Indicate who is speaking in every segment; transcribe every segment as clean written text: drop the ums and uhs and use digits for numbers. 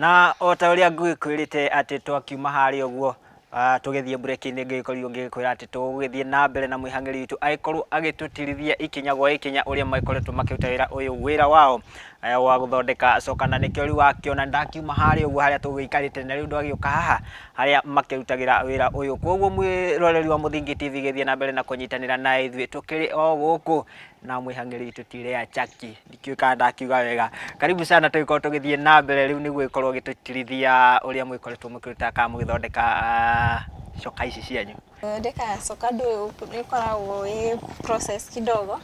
Speaker 1: Na o ta ũrĩa ngũgĩkwĩrĩte atĩ twakiuma harĩa ũguo, tũgĩthiĩ mbureki-inĩ, ngĩgĩkorirwo ngĩgĩkwĩra atĩ tũgũgĩthiĩ na mbere na mwĩhang'ĩri witũ agĩkorwo agĩtũtirithia ikinya gwa ikinya ũrĩa magĩkoretwo makĩruta wĩra ũyũ, wĩra wao wa gũthondeka coka. Na nĩkĩo rĩu wakĩona ndakiuma harĩa ũguo harĩa tũgũikarĩte, na rĩu ndwagĩũka haha harĩa makĩrutagĩra wĩra ũyũ. Koguo mwĩroreri wa Mũthingi TV, gĩthiĩ na mbere na kũnyitanĩra na ithuĩ, tũkĩrĩ o gũkũ na mwĩhang'ĩri witũ Tirea Chaki. Ndikĩũĩ kana ndakiuga wega. Karibu sana, tũgĩkorwo tũgĩthiĩ na mbere rĩu nĩguo ĩkorwo ĩgĩtũtirithia ũrĩa mũgĩkoretwo mũkĩruta kana mũgĩthondeka coka ici cianyu.
Speaker 2: Gũthondeka coka ndũ nĩ ĩkoragwo ĩ process kidogo.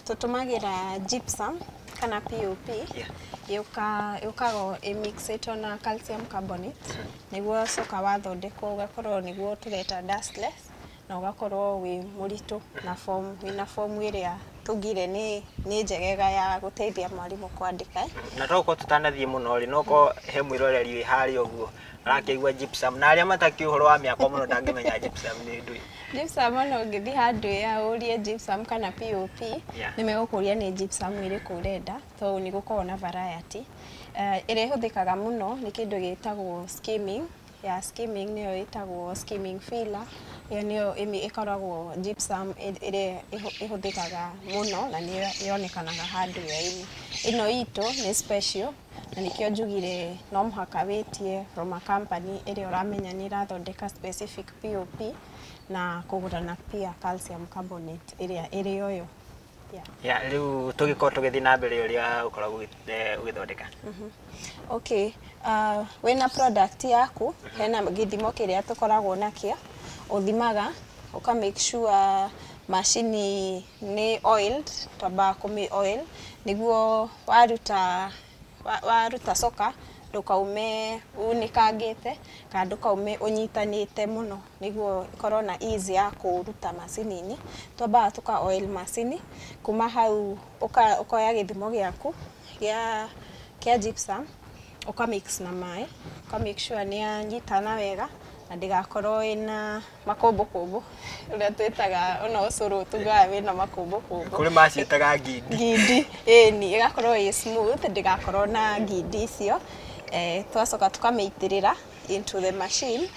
Speaker 2: Tũtũmagĩra gypsum kana POP. Yũkaga ĩmixĩtwo na calcium carbonate nĩguo coka wathondekwo ũgakorwo nĩguo tũreta dustless, na ũgakorwo wĩ mũritũ na form, wĩna form ĩrĩa tũngire nĩ njegega ya gũteithia mwarimũ kwandĩka.
Speaker 1: Na tokorwo tũtanathiĩ mũno rĩ, no korwo he mwĩroreri wĩ harĩa ũguo arakĩigua gypsum, na arĩa matakĩũĩ ũhoro wa mĩako mũno ndangĩmenya gypsum nĩ ndũĩ.
Speaker 2: Gypsum, ona ũngĩthiĩ handũ ya ũrie gypsum kana POP, nĩ megũkũria nĩ gypsum ĩrĩkũ ũrenda, tondũ nĩ gũkoragwo na variety. Ĩrĩa ĩhũthĩkaga mũno nĩ kĩndũ gĩtagwo skimming. Ya skimming nĩyo ĩtagwo skimming filler. Ĩyo nĩyo ĩkoragwo gypsum ĩrĩa ĩhũthĩkaga mũno na nĩyo yonekanaga hardware-inĩ. Ĩno itũ nĩ special, na nĩkĩo njugire no mũhaka wĩtie from a company ĩrĩa ũramenya nĩ ĩrathondeka specific POP, na kũgũra na pia calcium carbonate ĩrĩa ĩrĩ oyo. Yeah.
Speaker 1: Ya, rĩu tũgĩkorwo tũgĩthiĩ na mbere ũrĩa ũkoragwo ũgĩthondeka.
Speaker 2: Okay, wĩna product yaku, hena gĩthimo kĩrĩa tũkoragwo nakĩo, ũthimaga, ũka make sure macini nĩ oiled, twambaga kũmĩ oil nĩguo waruta coka ndũkaume unĩkangĩte kana ndũkaume ũnyitanĩte mũno, nĩguo ĩkorwo na ease ya kũũruta macini-inĩ. Twambaga tũka oil macini, kuma hau ũkoya gĩthimo gĩaku kĩa gypsum, ũka mix na maĩ, ũka make sure nĩ yanyitana wega na ndĩgakorwo ĩna makũmbũkũmbũ, ũrĩa twĩtaga ona ũcũrũ tugaga wĩna makũmbũkũmbũ.
Speaker 1: Kũrĩ maciĩtaga ngindi.
Speaker 2: Ngindi, ĩni, ĩgakorwo ĩ smooth, ndĩgakorwo na ngindi icio. Twacoka tũkamĩitĩrĩra into the machine,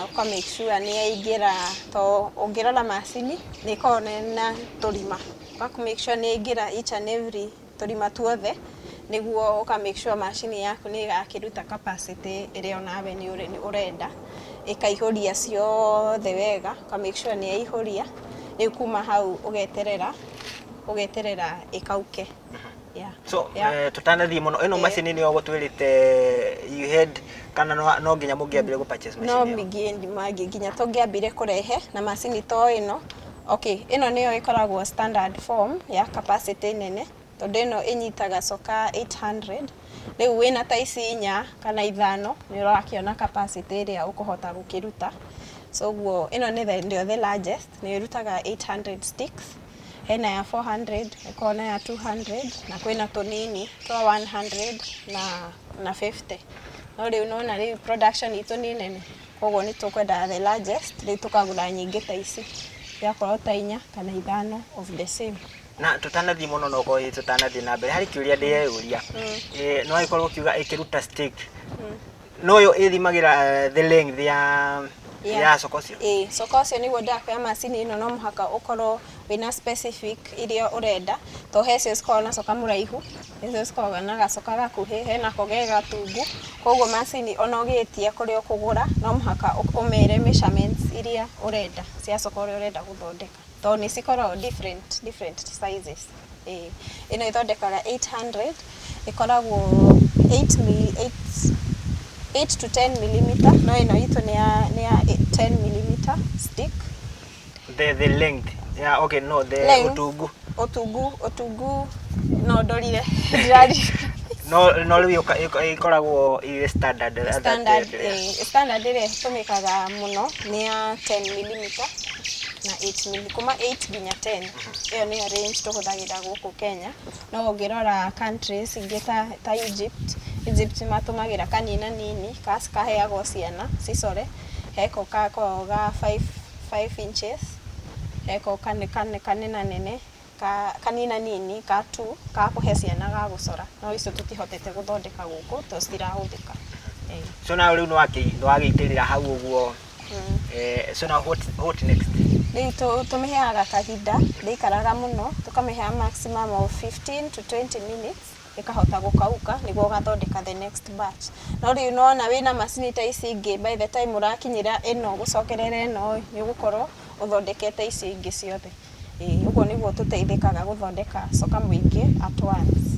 Speaker 2: ũka make sure nĩ yaingĩra, to ũngĩrora macini nĩ ĩkoragwo na tũrima, ũka make sure nĩ yaingĩra each and every tũrima tuothe, nĩguo ũka make sure macini yaku nĩ ĩgakĩruta capacity ĩrĩa onawe nĩ ũrenda, ĩkaihũria ciothe wega, ũka make sure nĩ yaihũria. Rĩu kuma hau ũgeterera ĩkauke. Yeah.
Speaker 1: So tũtanathiĩ mũno, ĩno macini nĩyo gũtwĩrĩte you had, kana no nginya mũngĩambire gũ purchase
Speaker 2: no
Speaker 1: macini ĩyo?
Speaker 2: Nginya tũngĩambire kũrehe na macini to ĩno. Okay, ĩno nĩyo ĩkoragwo standard form ya capacity nene, tondũ ĩno ĩnyitaga coka 800. Rĩu wĩna ta ici inya kana ithano, nĩ ũrakĩona capacity ĩrĩa ũkũhota gũkĩruta. So ũguo ĩno nĩyo the largest, nĩ ĩrutaga 800 sticks. Hena ya 400, ĩkoragwo na ya 200, na kwĩna tũnini twa 100 na 50. No rĩu nona rĩu production itũ nĩ nene, koguo nĩ tũkwenda the largest. Rĩu tũkagũra nyingĩ ta ici, igakorwo ta inya kana ithano of the same.
Speaker 1: Na tũtanathiĩ mũno, no korwo tũtanathiĩ na mbere, harĩ kĩũria ndĩreyũria. No ĩkorwo ũkiuga ĩkĩruta stick, no yo ĩthimagĩra the length ya ya coka ũcio?
Speaker 2: Ĩĩ, coka ũcio. Nĩguo ndakwĩra macini ĩno no mũhaka ũkorwo wĩna specific iria ũrenda, to he cio cikoragwo na coka mũraihu, he cio cikoragwo na gacoka gakuhĩ, henako ge gatungu. Koguo macini ona ũgĩtia kũrĩa ũkũgũra, no mũhaka ũmere measurements iria ũrenda cia coka ũrĩa ũrenda gũthondeka, tondũ nĩ cikoragwo different different sizes. Ĩĩ, ĩno ĩthondekaga 800, ĩkoragwo 8 8 to 10 millimeter, no ĩno itũ nĩ ya 10 millimeter stick.
Speaker 1: The length, yeah, okay, no the
Speaker 2: Length.
Speaker 1: Utungu.
Speaker 2: Ũtungu no ndorire ndirari.
Speaker 1: No rĩu ĩkoragwo ĩ standard.
Speaker 2: Standard, standard ĩrĩa ĩtũmĩkaga mũno nĩ ya 10 millimeter na 8 mm, kuma 8 nginya 10. Ĩyo nĩyo range tũhũthagĩra gũkũ Kenya. No ũngĩrora countries ingĩ ta Egypt, Egypt matũmagĩra kanina nini kaheagwo ciana cicore, heko gakoragwo ga 5 5 inches, heko kanenanene. ka kanina nini ka two ka kũhe ciana ga gũcora, no icio tũtihotete gũthondeka gũkũ tondũ citirahũthĩka. Ĩĩ.
Speaker 1: So now rĩu nĩwagĩitĩrĩra hau ũguo. So now what next?
Speaker 2: Rĩu tũmĩheaga kahinda, ndĩikaraga mũno, tũkamĩhea maximum of 15 to 20 minutes ĩkahota gũkauka nĩguo ũgathondeka the next batch. No rĩu nĩwona wĩna macini ta ici ingĩ, by the time ũrakinyĩra ĩno gũcokerera ĩno ĩ, nĩ ũgũkorwo ũthondekete icio ingĩ ciothe. Ĩĩ, ũguo nĩguo tũteithĩkaga gũthondeka coka mũingĩ at once.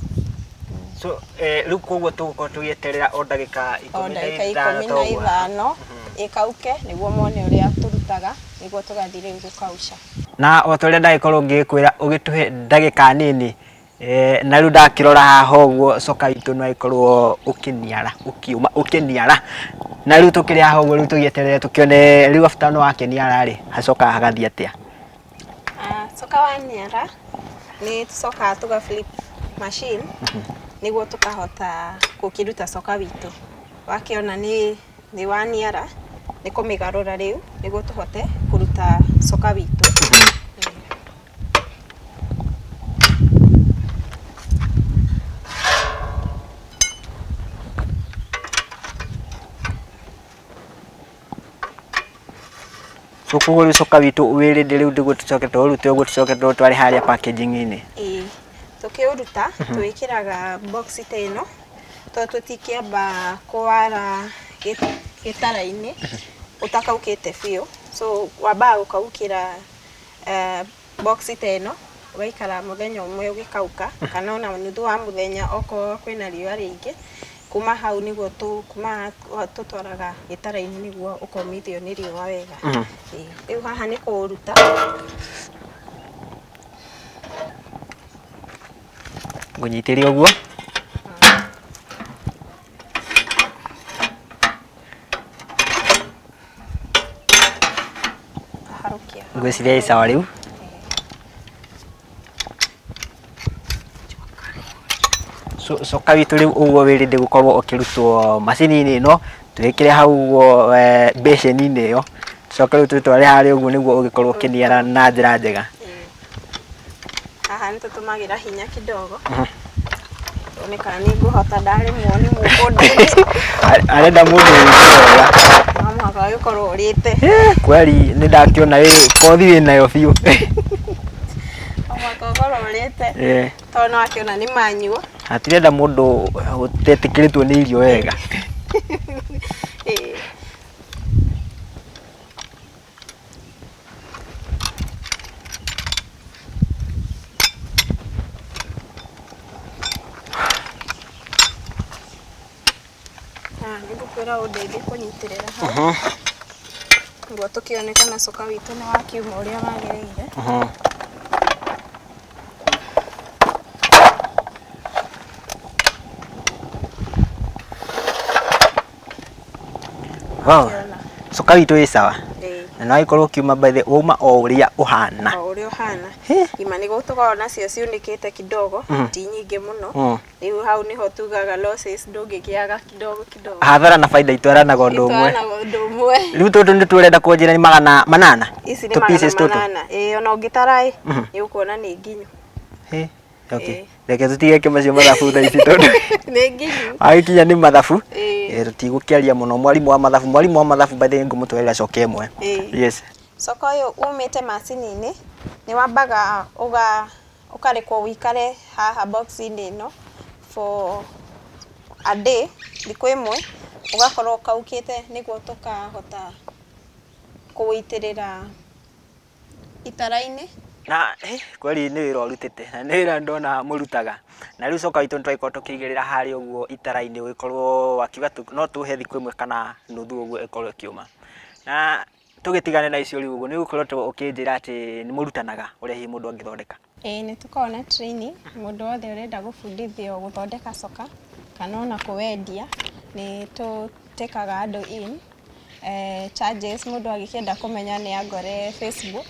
Speaker 1: So rĩu koguo tũgũkorwo tũgĩeterera o ndagĩka
Speaker 2: O
Speaker 1: ikũmi na
Speaker 2: ndagĩka
Speaker 1: ithano
Speaker 2: ikũmi na
Speaker 1: toguo.
Speaker 2: ithano ĩkauke nĩguo mone ũrĩa tũrutaga nĩguo tũgathiĩ rĩu gũkausha.
Speaker 1: Na o ta ũrĩa ndagĩkorwo ngĩkwĩra ũgĩtũhe ndagĩka nini, na rĩu ndakĩrora haha ũguo coka witũ no ĩkorwo ũkĩniara ũkĩũma ũkĩniara, na rĩu tũkĩrĩ haha ũguo rĩu tũgĩeterere tũkĩone rĩu after no wakĩniara rĩ, hacokaga hagathiĩ atĩa?
Speaker 2: Coka waniara nĩ tũcokaga tũga flip machine nĩguo tũkahota gũkĩruta coka witũ. Wakĩona nĩ waniara nĩ kũmĩgarũra rĩu nĩguo tũhote kũruta coka witũ.
Speaker 1: So koguo rĩu coka witũ wĩ ready rĩu nĩguo tũcoke tũũrute ũguo tũcoke tũũtware harĩa packaging-inĩ.
Speaker 2: Ĩĩ, tũkĩũruta twĩkĩraga box ta ĩno tondũ tũtingĩamba kũwara gĩtara-inĩ ũtakaukĩte biũ. So wambaga gũkaukĩra box ta ĩno ũgaikara mũthenya ũmwe ũgĩkauka kana ona nuthu wa mũthenya okorwo kwĩna riũa rĩingĩ. Kuma hau nĩguo kuma tũtwaraga gĩtara-inĩ nĩguo ũkomithio nĩ riũa wega. Ĩĩ, rĩu haha nĩ kũũruta.
Speaker 1: Ngũnyitĩre ũguo.
Speaker 2: Harũkia.
Speaker 1: Ngwĩciria ĩ sawa rĩu. So, coka witũ rĩu ũguo wĩ ready gũkorwo ũkĩrutwo macini-inĩ ĩno, tũwĩkĩre hau ũguo mbĩcĩni-inĩ ĩyo, tũcoke rĩu tũtware harĩa ũguo nĩguo ũgĩkorwo ũkĩniara na njĩra njega.
Speaker 2: Haha nĩ tũtũmagĩra hinya kidogo tuone kana nĩ ngũhota, ndaremwo nĩ mũkũndeithia.
Speaker 1: Arenda mũndũ wĩte wega.
Speaker 2: No mũhaka ũgĩkorwo ũrĩte.
Speaker 1: Kweli nĩ ndakĩona wĩ kothi wĩnayo biũ.
Speaker 2: No mũhaka ũkorwo ũrĩte tondũ nĩ wakĩona nĩ manyuo.
Speaker 1: Hatirenda mũndũ ũtetĩkĩrĩtwo nĩ irio wega.
Speaker 2: Ĩĩ. Nĩ ngũkwĩra ũndeithie kũnyitĩrĩra hau nĩguo tũkĩone kana coka witũ nĩ wakiuma ũrĩa wagĩrĩire.
Speaker 1: Wow.
Speaker 2: Ũkĩona?
Speaker 1: Coka witũ ĩ sawa.
Speaker 2: Ĩĩ.
Speaker 1: Na no ĩkorwo ũkiuma by the wauma o ũrĩa ũhana.
Speaker 2: O ũrĩa ũhana.
Speaker 1: Hĩ.
Speaker 2: Ima nĩguo tũkoragwo nacio ciunĩkĩte kidogo, ti nyingĩ mũno. Rĩu hau nĩho tugaga losses ndũngĩkĩaga kidogo kidogo.
Speaker 1: Hathara na baida itwaranaga ũndũ ũmwe.
Speaker 2: Itwaranaga ũndũ ũmwe.
Speaker 1: Rĩu tũtũ nĩ tũrenda kũnjĩra nĩ 800?
Speaker 2: Ici nĩ
Speaker 1: Tũ
Speaker 2: magana
Speaker 1: pieces tũtũ?
Speaker 2: manana. Ĩĩ, ona ũngĩtara ĩ, nĩ ũkuona nĩ nginyu.
Speaker 1: Hĩ, okay.
Speaker 2: Ĩĩ.
Speaker 1: Reke tũtige macio mathabu thaa ici tondũ
Speaker 2: Nĩ nginyu.
Speaker 1: agĩkinya nĩ mathabu.
Speaker 2: Ĩĩ.
Speaker 1: Tũtigũkĩaria mũno mwarimũ wa mathabu, mwarimũ wa mathabu by the way ngũmũtwarĩra coka ĩmwe.
Speaker 2: Ĩĩ.
Speaker 1: Yes.
Speaker 2: Coka ũyũ umĩte macini-inĩ nĩ wambaga ũkarekwo ũikare haha box-inĩ ĩno for a day, thikũ ĩmwe, ũgakorwo ũkaukĩte nĩguo tũkahota kũwĩitĩrĩra itara-inĩ.
Speaker 1: Na kweli nĩ wĩra ũrutĩte na nĩ wĩra ndona mũrutaga. Na rĩu coka witũ nĩ twagĩkorwo tũkĩigĩrĩra harĩa ũguo itara-inĩ ũgĩkorwo wakiuga no tũhe thikũ ĩmwe kana nuthu ũguo ĩkorwo ĩkĩũma. Na tũgĩtigane na icio rĩu ũguo nĩ ũgũkoretwo ũkĩnjĩra atĩ nĩ mũrutanaga ũrĩa hihi mũndũ angĩthondeka.
Speaker 2: Ĩĩ nĩ tũkoragwo na training, mũndũ wothe ũrenda gũbundithio gũthondeka coka kana ona kũwendia nĩ tũtĩkaga andũ in. Charges mũndũ agĩkĩenda kũmenya nĩ angore Facebook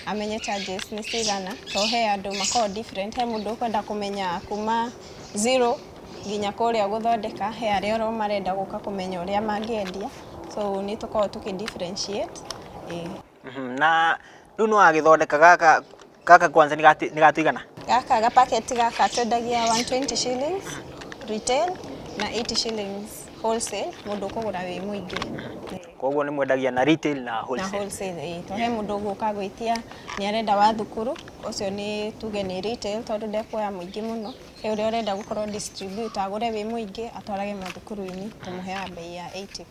Speaker 2: amenye charges nĩ cigana, tondũ he andũ makoragwo different, he mũndũ ũkwenda kũmenya kuma zero nginya kũrĩa gũthondeka, he arĩa oro marenda gũka kũmenya ũrĩa mangĩendia, so nĩ tũkoragwo tũkĩ differentiate. Ĩĩ.
Speaker 1: Na rĩu nĩ wagĩthondeka gaka Gaka kwanza nĩ gatũigana?
Speaker 2: Gaka gapaketi gaka twendagia 120 shillings retail na 80 shillings wholesale mũndũ ũkũgũra wĩ mũingĩ.
Speaker 1: Koguo nĩ mwendagia na retail na
Speaker 2: na
Speaker 1: wholesale.
Speaker 2: Wholesale ĩĩ, to he mũndũ ũgũka gwĩtia nĩ arenda wa thukuru, ũcio nĩ tuge nĩ retail tondũ ndekuoya mũingĩ mũno. He ũrĩa ũrenda gũkorwo distributor agũre wĩ mũingĩ atwarage mathukuru-inĩ, tũmũheaga bei ya 80.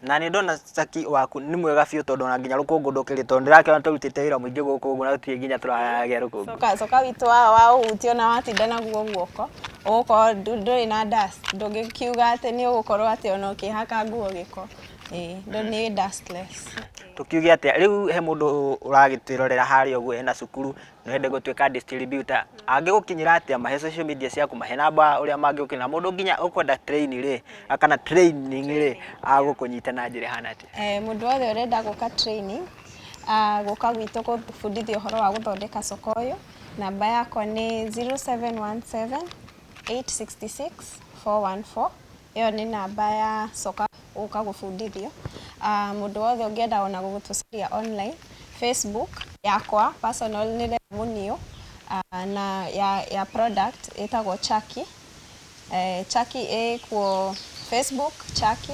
Speaker 1: Na nĩ ndona caki waku nĩ mwega biũ tondũ ona nginya rũkũngũ ndũkĩrĩ, tondũ ndĩrakĩona tũrutĩte wĩra mũingĩ gũkũ ũguo na gũtirĩ nginya tũragĩa rũkũngũ.
Speaker 2: Coka coka witũ wa ũhutie ona watinda naguo guoko ũgũkorwo ndũrĩ na dust, ndũngĩkiuga atĩ nĩ ũgũkorwo atĩ ona ũkĩhaka nguo gĩko. Ĩĩ, nĩ dustless.
Speaker 1: Tũkiuge atĩa rĩu, he mũndũ ũragĩtwĩrorera harĩa ũguo ena cukuru no ende gũtuĩka distributor, angĩgũkinyĩra atĩa? Mahe social media ciaku, mahe namba ũrĩa mangĩgũkinyĩra. Mũndũ nginya ũkwenda train rĩ, kana training rĩ, agũkũnyita na njĩra ĩhana atĩa?
Speaker 2: Mũndũ wothe ũrenda gũka training, gũka gwitũ gũbundithio ũhoro wa gũthondeka coka ũyũ, namba yakwa nĩ 0717 866 414. Ĩyo nĩ namba ya coka gũka gũbundithio. Mũndũ wothe ũngĩenda ona gũtũcaria online, Facebook yakwa personal nĩ Lea Muniu, na ya product ĩtagwo Chaki. Chaki ĩkuo Facebook Chaki,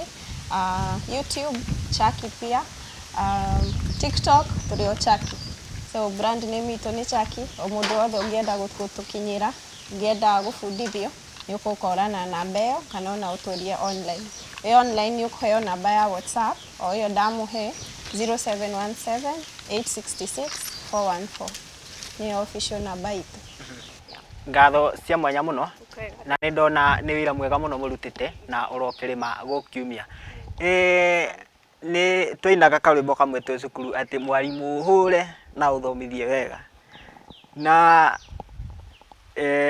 Speaker 2: YouTube Chaki pia, TikTok tũrĩ o Chaki. So brand name itũ nĩ Chaki. O mũndũ wothe ũngĩenda gũtũkinyĩra, ũngĩenda gũbundithio, nĩ ũgũkora na namba ĩyo kana ona ũtũrie online. Ĩ online nĩ ũkũheo namba ya WhatsApp o ĩyo ndamũhe, 0717 866 414, nĩyo official namba itũ.
Speaker 1: Ngatho cia mwanya mũno, na nĩ ndona nĩ wĩra mwega mũno mũrutĩte na ũrokĩrĩma gũkiumia. Nĩ twainaga karwĩmbo kamwe twĩ cukuru atĩ mwarimũ hũre na ũthomithie wega, na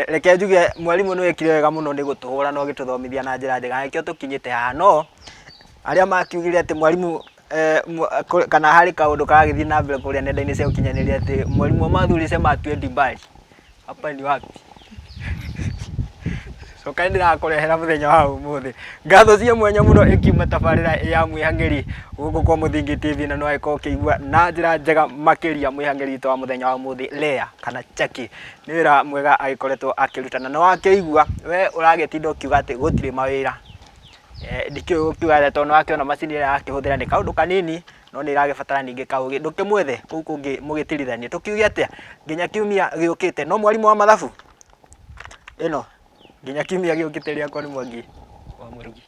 Speaker 1: reke njuge mwarimũ nĩ wekire wega mũno nĩ gũtũhũra na ũgĩtũthomithia na njĩra njega, na nĩkĩo tũkinyĩte haha. No arĩa makiugire atĩ mwarimũ kana harĩ kaũndũ karagĩthiĩ na mbere kũrĩa nenda-inĩ cia ũkinyanĩria atĩ mwalimu wa mathuri alisema hatuendi mbali, hapa ni wapi? Coka ndĩrakũrehera mũthenya wa ũmũthĩ. Ngatho cia mwanya mũno ĩkiuma tabarĩra ya mwĩhang'ĩri gũkũ kwa Mũthingi TV, na no agĩkorwo ũkĩigua na njĩra njega makĩria mwĩhang'ĩri witũ wa mũthenya wa ũmũthĩ, Lea kana Chaki, nĩ wĩra mwega agĩkoretwo akĩruta, na nĩ wakĩigua we ũragĩtinda ũkiuga atĩ gũtirĩ mawĩra. Ndikĩũĩ gũkiuga atĩa tondũ nĩ wakĩona macini ĩrĩa arakĩhũthĩra nĩ kaũndũ kanini, no nĩ ĩragĩbatara ningĩ kaũgĩ. Ndũkĩmwethe kũu kũngĩ mũgĩtirithanie. Tũkiuge atĩa nginya kiumia gĩũkĩte? No mwarimũ wa mathabu ĩno nginya kiumia gĩũkĩte, rĩakwa nĩ Mwangi wa Mũrugi.